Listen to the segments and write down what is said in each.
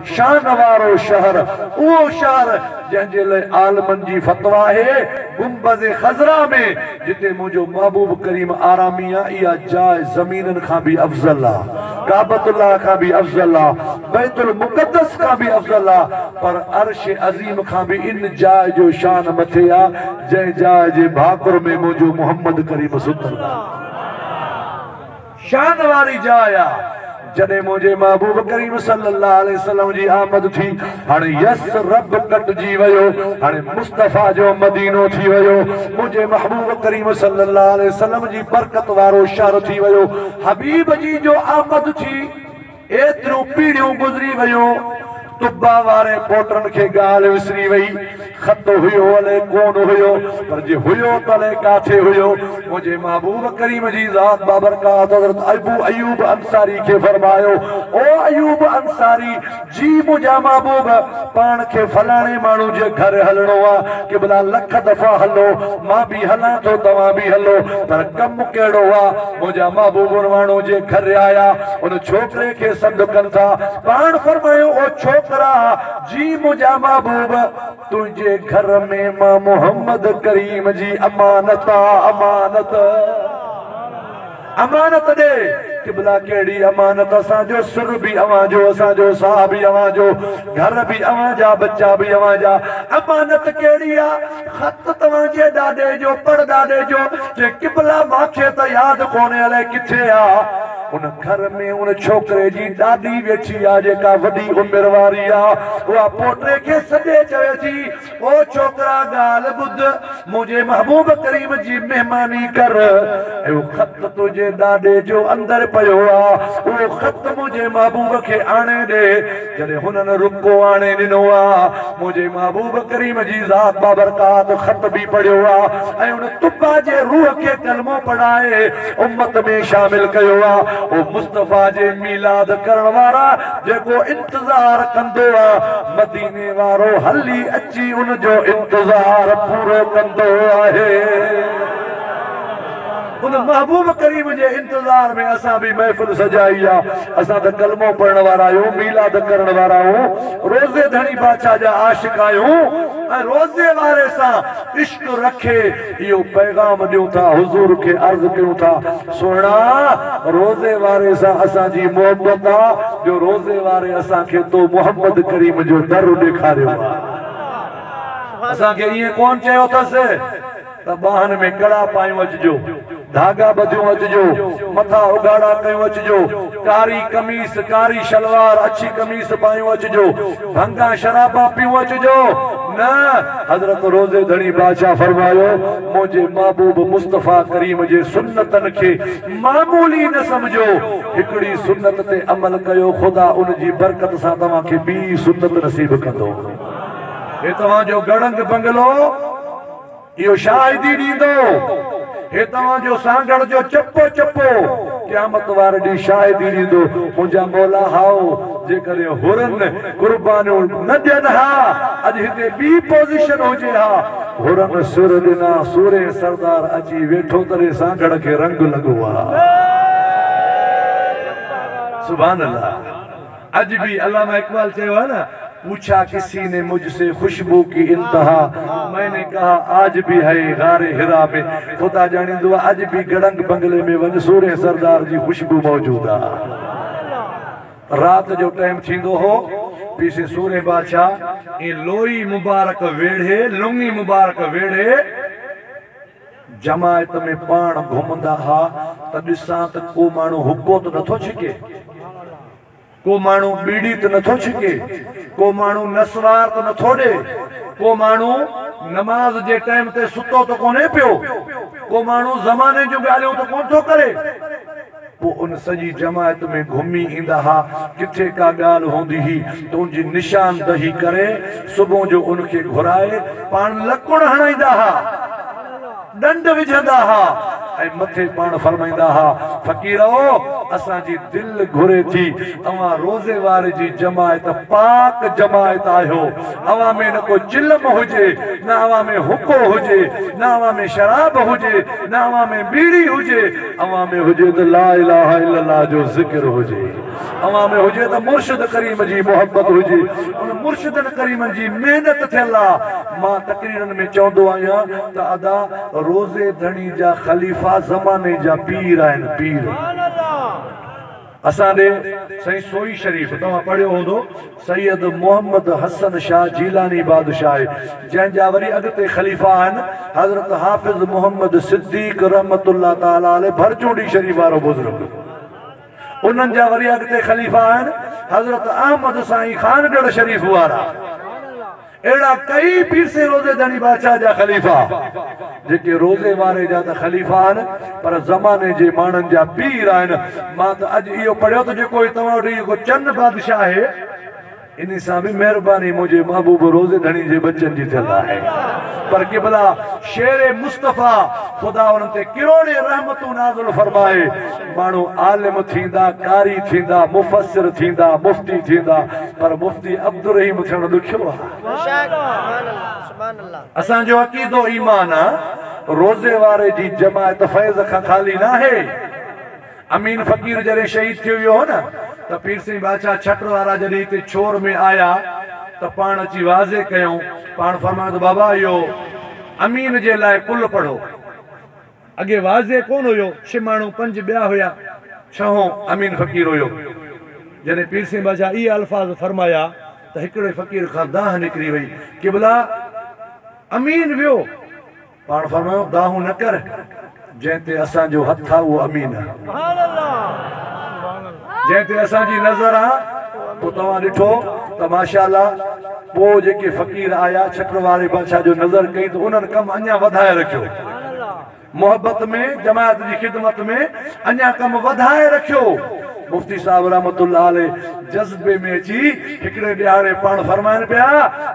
شان وارو شهر، اهو شهر جنهن جي لئه عالمن جي فتويٰ آهي، گنبذ خضرا ۾ جتي منهنجو محبوب ڪريم آرامي آ، اها جاء زمينن کان به افضل آ، ڪعبة الله کان به افضل آ، بيت المقدس کان به افضل آ، پر عرش عظيم کان به ان جاء جو شان مٿي آ، جنهن جاء جي ڀاڪر ۾ منهنجو محمد ڪريم ستل آ. شان واري جاء آ، جڏهن منهنجي محبوب ڪريم صلي الله عليه وسلم جي آمد ٿي، هاڻي يثرب ڪٽجي ويو، هاڻي مصطفيٰ جو مدينو ٿي ويو، منهنجي محبوب ڪريم صلي الله عليه وسلم جي برڪت وارو شهر ٿي ويو، حبيب جي جو آمد ٿي، ايتريون پيڙهيون گذري ويون، طبا واري پوٽن کي ڳالهه وسري وئي، خط هيو الئي ڪونه هيو، پر جي هيو ته الئي ڪاٿي هيو. منهنجي محبوب ڪريم جي ذات بابرڪات حضرت ابو ايوب انصاري کي فرمايو، او ايوب انصاري! جي منهنجا محبوب! پاڻ کي فلاڻي ماڻهو جي گهر هلڻو آ، قبلا لک دفعا هلو، مان به هلان ٿو توهان به هلو، پر ڪم ڪهڙو آ؟ منهنجا محبوب ان ماڻهو جي گهر آيا، ان ڇوڪري کي سڏ ڪن ٿا، پاڻ فرمايو، او ڇوڪرا! جي منهنجا محبوب! تنهنجي گهر ۾ مان محمد ڪريم جي امانت آ، امانت! امانت ڏي! قبلا ڪهڙي امانت؟ اسان جو سر به اوهان جو، اسان جو ساهه به اوهان جو، گهر به اوهان جا، ٻچا به اوهان جا، امانت ڪهڙي آ؟ خط توهان جي ڏاڏي جو، پڙ ڏاڏي جو، چي قبلا مانکي ته ياد ڪونهي الائي ڪٿي آ. ان گهر ۾ ان ڇوڪري جي ڏاڏي ويٺي آ جيڪا وڏي عمر واري آ، اها پوٽي کي سڏي چوي ٿي، او ڇوڪرا ڳالهه ٻڌ، منهنجي محبوب ڪريم جي مهماني ڪر، اهو خط تنهنجي ڏاڏي جو اندر پيو آ، اهو خط منهنجي محبوب کي آڻي ڏي. جڏهن هنن رڪو آڻي ڏنو آ، منهنجي محبوب ڪريم جي ذات بابرڪات خط به پڙهيو آ ۽ ان طبع جي روح کي ڪلمو پڙهائي امت ۾ شامل ڪيو آ. او مصطفيٰ جي ميلاد ڪرڻ وارا جيڪو انتظار ڪندو آ، مديني وارو هلي اچي ان جو انتظار پورو ڪندو آهي. ان محبوب ڪريم جي انتظار ۾ اسان به محفل سجائي آ. اسان ته ڪلمو پڙهڻ وارا آهيون، ميلاد ڪرڻ وارا آهيون، روضي ڌڻي بادشاهه جا عاشق آهيون ۽ روضي واري سان عشق رکي اهو پيغام ڏيون ٿا، حضور کي عرض ڪيون ٿا، سهڻا روضي واري سان اسان جي محبت آ جو روضي واري اسان کي تو محمد ڪريم جو در ڏيکاريو آ. اسان کي ائين ڪونه چيو اٿس. ته ٻانهن ۾ ڪڙا پايون اچجو، ڌاڳا ٻڌيون اچجو، مٿا اگهاڙا ڪيون اچجو، ڪاري قميص، ڪاري شلوار، اڇي قميص پايون اچجو، ڀنگان شرابان پيون اچجو، نه! حضرت روضي ڌڻي بادشاهه فرمايو، منهنجي محبوب مصطفيٰ ڪريم جي سنتن کي معمولي نه سمجهو، هڪڙي سنت تي عمل ڪيو، خدا ان جي برڪت سان توهان کي ٻي سنت نصيب ڪندو. هي توهان جو گڙنگ بنگلو. اهو شاهدي ڏيندو، هي توهان جو سانگهڙ جو چپو چپو قيامت واري ڏينهن شاهدي ڏيندو، منهنجا مولا هائو، جيڪڏهن حرن قربانيون نه ڏين ها، اڄ هتي ٻي پوزيشن هجي ها، حرن سر ڏنا، سورهيه سردار اچي ويٺو تڏهن سانگهڙ کي رنگ لڳو آ. سبحان الله. اڄ به علامه اقبال چيو آهي نه پوڇا ڪسي ني مجھ سي خوشبو ڪي انتها مين ني ڪها آج ڀي هي غار حرا ۾ خدا ڄاڻيندو آهي اڄ به گڙنگ بنگلي ۾ وڃ سورهين سردار جي خوشبو موجود آهي. رات جو ٽائيم ٿيندو هو پيسي سورهين بادشاهه ائين لوئي مبارڪ ويڙهي لونگي مبارڪ ويڙهي جماعت ۾ پاڻ گهمندا ها ته ڏسان ته ڪو ماڻهو حقو ته نٿو ڇڪي. ڪو ماڻهو ٻيڙي ته نٿو ڇڪي، ڪو ماڻهو نسوار ته نٿو ڏي، ڪو ماڻهو نماز جي ٽائيم تي ستو ته ڪونهي پيو، ڪو ماڻهو زماني جون ڳالهيون ته ڪونه ٿو ڪري. پوء ان سڄي جماعت ۾ گهمي ايندا ها، ڪٿي ڪا ڳالهه هوندي هئي ته ان جي نشاندهي ڪري صبح جو ان کي گهرائي پاڻ لڪڻ هڻائيندا ها. ڏنڊ وجهندا ها. ۽ مٿي پاڻ فرمائيندا ها، فقيرؤ! اسان جي دل گهري ٿي، اوهان روزي واري جي جماعت پاڪ جماعت آهيو، اوهان ۾ نه ڪو چلم هجي، نه اوهان ۾ حقو هجي، نه اوهان ۾ شراب هجي، نه اوهان ۾ ٻيڙي هجي، اوهان ۾ هجي ته لا اله الا الله جو ذڪر هجي، اوهان ۾ هجي ته مرشد ڪريم جي محبت هجي، ان مرشدن ڪريمن جي محنت ٿيل آ، مان تقريرن ۾ چوندو آهيان ته ادا روزي ڌڻي جا خليفا زماني جا پير آهن، پير. اسان ڏي سائين سوئي شريف توهان پڙهيو هوندو سيد محمد حسن شاهه جيلاني بادشاهه آهي جنهن جا وري اڳتي خليفا آهن حضرت حافظ محمد صديق رحمة الله تعالٰي عليه ڀرچونڊي شريف وارو بزرگ انهن جا وري اڳتي خليفا آهن حضرت احمد سائين خانڳڙهه شريف وارا. اهڙا ڪئي پير سين روزي ڌڻي بادشاهه جا خليفا، جيڪي روزي واري جا ته خليفا آهن، پر زماني جي ماڻهن جا پير آهن. مان ته اڄ اهو پڙهيو ته جيڪو هي توهان وٽ اهو چن بادشاهه آهي، انهي سان به مهرباني منهنجي محبوب روزي ڌڻي جي ٻچن جي ٿيل آهي. پر قبلا شير مصطفيٰ خدا انهن تي ڪروڙين رحمتون نازل فرمائي. ماڻهو عالم ٿيندا، قاري ٿيندا، مفسر ٿيندا، مفتي ٿيندا، پر مفتي عبدالرحيم ٿيڻ ڏکيو آ. اسان جو عقيدو ايمان آ، روزي واري جي جماعت فيض کان خالي ناهي. امين فقير جڏهن شهيد ٿيو ويو هو نه ته پير سائين بادشاهه ڇٽ وارا جڏهن هتي ڇور ۾ آيا ته پاڻ اچي واضح ڪيائون، پاڻ فرمايو ته بابا اهو امين جي لاء قل پڙهو. اڳي واضح ڪونه هيو، ڇهه ماڻهو پنج ٻيا هيا، ڇهون امين فقير هيو. جڏهن پير سائين بادشاهه اهي الفاظ فرمايا ته هڪڙي فقير کان دانهن نڪري وئي، قبلا! امين ويو. پاڻ فرمايو، دانهون نه ڪر، جنهن تي اسان جو هٿ آ اهو امين آ. جنهن تي اسان جي نظر آ. پوء توهان ڏٺو ته ماشاء الله پوء جيڪي فقير آيا ڇٽر واري بادشاهه جو نظر ڪئي ته انهن ڪم اڃا وڌائي رکيو. محبت ۾ جماعت جي خدمت ۾ اڃا ڪم وڌائي رکيو. مفتي صاحب رحمة الله عليه جذبي ۾ اچي هڪڙي ڏهاڙي پاڻ فرمائن پيا،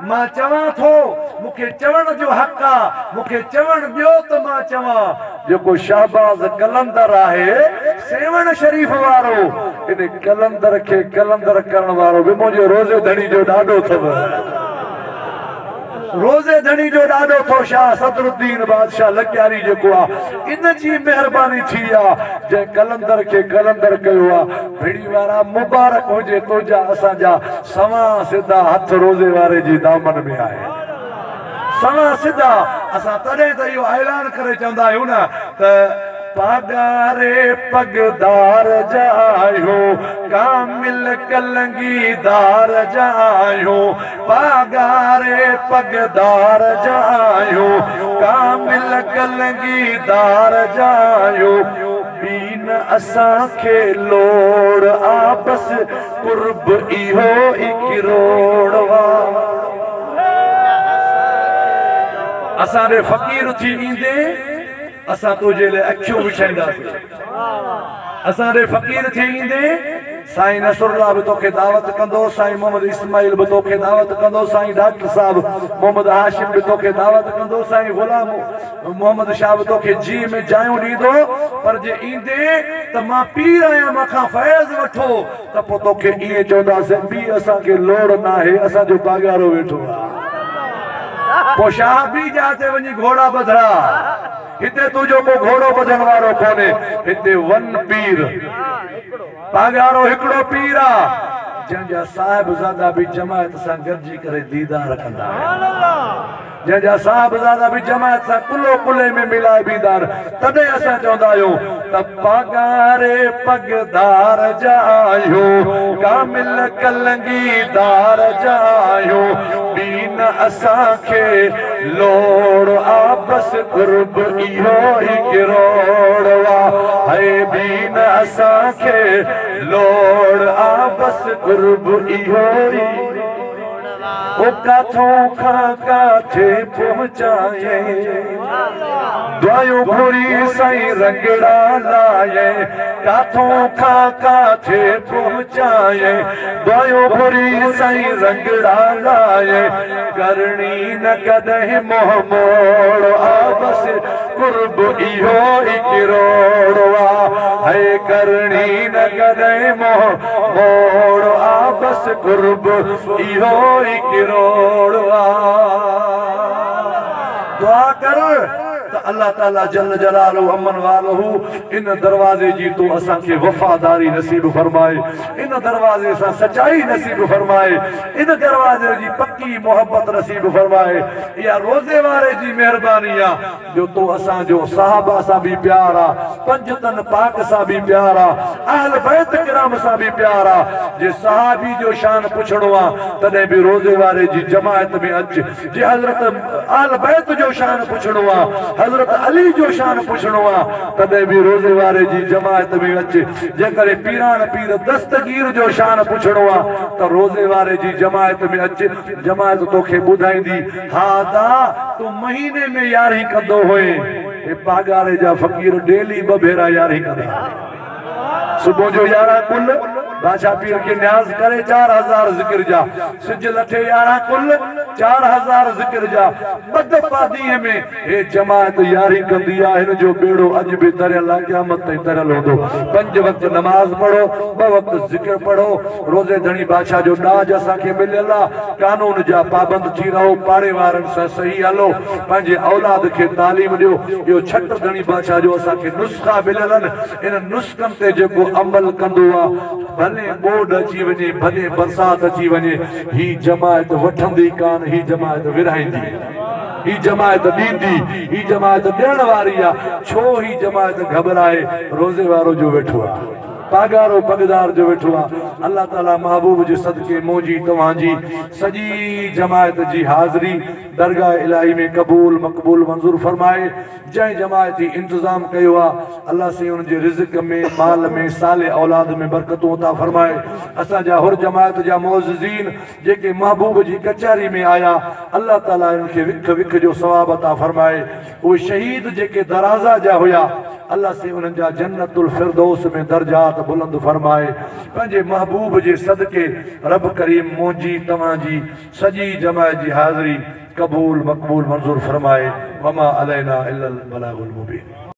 مان چوان ٿو، مون کي چوڻ جو حق آ، مون کي چوڻ ڏيو ته مان چوان. جيڪو شهباز قلندر آهي سيوهڻ شريف وارو، ان قلندر کي قلندر ڪرڻ وارو به منهنجي روضي ڌڻي جو ڏاڏو اٿو. روضي ڌڻي جو ڏاڏو اٿو شاهه صدرالدين بادشاهه لڪياري جيڪو آ، ان جي مهرباني ٿي آ، جنهن قلندر کي قلندر ڪيو آ. ڀڙي وارا مبارڪ هجي تنهنجا اسان جا سنوان سڌا هٿ روضي واري جي دامن ۾ آهن. سنوان سڌا اسان تڏهن ته اهو اعلان ڪري چوندا آهيون نه ته پاڳاري پڳدار جا آهيون، ڪامل ڪلنگيدار جا آهيون، پاڳاري پڳدار جا آهيون، ڪامل ڪلنگيدار جا آهيون، ٻي نه اسان کي لوڙ آ بس قرب اهو ئي ڪروڙ وا. اسان ڏي فقير ٿي ايندين اسان تنهنجي لئه اکيون وڇائينداسين. اسان ڏي فقير ٿي ايندين سائين نصرالله به توکي دعوت ڪندو، سائين محمد اسماعيل به توکي دعوت ڪندو، سائين ڊاڪٽر صاحب محمد هاشم به توکي دعوت ڪندو، سائين غلام محمد شاهه به توکي جيء ۾ جايون ڏيندو، پر جي ايندين ته مان پير آهيان مان کان فيض وٺو ته پوء توکي ائين چونداسين ٻي اسان کي لوڙ ناهي اسان جو پاڳارو ويٺو آ. پوء شاهه ٻي جاء تي وڃي گهوڙا ٻڌرا. هتي تنهنجو ڪو گهوڙو ٻڌڻ وارو ڪونهي. هتي ون پير پاڳارو هڪڙو پير آ، جنهن جا صاحبزادا به جماعت سان گڏجي ڪري ديدار ڪندا آهن. جنهن جا صاحبزادا به جماعت سان ڪلهو ڪلهي ۾ ملائي بيهندا آهن، تڏهن اسان چوندا آهيون ته پاڳاري پڳدار جا آهيون، ڪامل ڪلنگيدار جا آهيون، ٻي نه اسان کي لوڙ آ بس قرب اهو ئي ڪروڙ آ، هي ٻي نه اسان کي لوڙ آ بس قرب اهو ئي. او ڪاٿون کان ڪاٿي پهچائين، دعايون گهري سائين رنگڙا لائين، ڪاٿون کان ڪاٿي پهچائين، دعايون گهري سائين رنگڙا لائين، ڪرڻي نه ڪڏهن منهن موڙ آ بس قرب اهو ئي ڪروڙ آ، هي ڪرڻي نه ڪڏهن منهن موڙ آ، بس قرب اهو ئي ڪروڙ آ. دعا ڪر ته الله تعالي جل جلاله امن واله ان دروازي جي تو اسان کي وفاداري نصيب فرمائي، ان دروازي سان سچائي نصيب فرمائي، ان دروازي جي پڪي محبت نصيب فرمائي. اها روزي واري جي مهرباني آ جو تو اسان جو صحابه سان به پيار آ، پنجتن پاڪ سان به پيار آ، اهل بيت ڪرام سان به پيار آ. جي صحابي جو شان پڇڻو آ تڏهن به روزي واري جي جماعت ۾ اچ، جي حضرت اهل بيت جو شان پڇڻو آ، حضرت علي جو شان پڇڻو آ، تڏهن به روزي واري جي جماعت ۾ اچ. جيڪڏهن پيران پير دستگير جو شان پڇڻو آ ته روزي واري جي جماعت ۾ اچ، جماعت توکي ٻڌائيندي. ها ادا تون مهيني ۾ يارهين ڪندو هئين، هي پاڳاري جا فقير ڊيلي ٻه ڀيرا يارهين ڪندا. صبح جو 11 قل بادشاهه پير کي نياز ڪري 4000 ذڪر جا، سج لٿي 11 قل 4000 ذڪر جا، ٻه دفعا ڏينهن ۾ هي جماعت يارهين ڪندي آ. هن جو ٻيڙو اڄ به تريل آ، قيامت تائين تريل هوندو. 5 وقت نماز پڙهو، 2 وقت ذڪر پڙهو. روزي ڌڻي بادشاهه جو ڏاج اسان کي مليل آ. قانون جا پابند ٿي رهو، پاڙي وارن سان صحيح هلو، پنهنجي اولاد کي تعليم ڏيو. اهو ڇٽ ڌڻي بادشاهه جو اسان کي نسخا مليل آهن. انهن نسخن تي جيڪو عمل ڪندو آ، ڀلي ٻوڏ اچي وڃي، ڀلي برسات اچي وڃي، هي جماعت وٺندي ڪانه، هي جماعت ورهائيندي، هي جماعت ڏيندي، هي جماعت ڏيڻ واري آ. ڇو هي جماعت گهٻرائي؟ روزي وارو جو ويٺو آ، پاڳارو پڳدار جو ويٺو آ. الله تعالي محبوب جي صدقي منهنجي توهان جي سڄي جماعت جي حاضري درگاهه الاهي ۾ قبول مقبول منظور فرمائي. جنهن جماعت هي انتظام ڪيو آ، الله سائين انهن جي رزق ۾، مال ۾، صالح اولاد ۾ برڪتون عطا فرمائي. اسان جا حر جماعت جا معززين جيڪي محبوب جي ڪچهري ۾ آيا، الله تعالي انهن کي وک وک جو ثواب عطا فرمائي. اهي شهيد جيڪي درازا جا هيا، الله سائين انهن جا جنت الفردوس ۾ درجات بلند فرمائي. پنهنجي محبوب جي صدقي رب ڪريم منهنجي توهان جي سڄي جماعت جي حاضري قبول مقبول منظور فرمائي. وما علينا الا البلاغ المبين.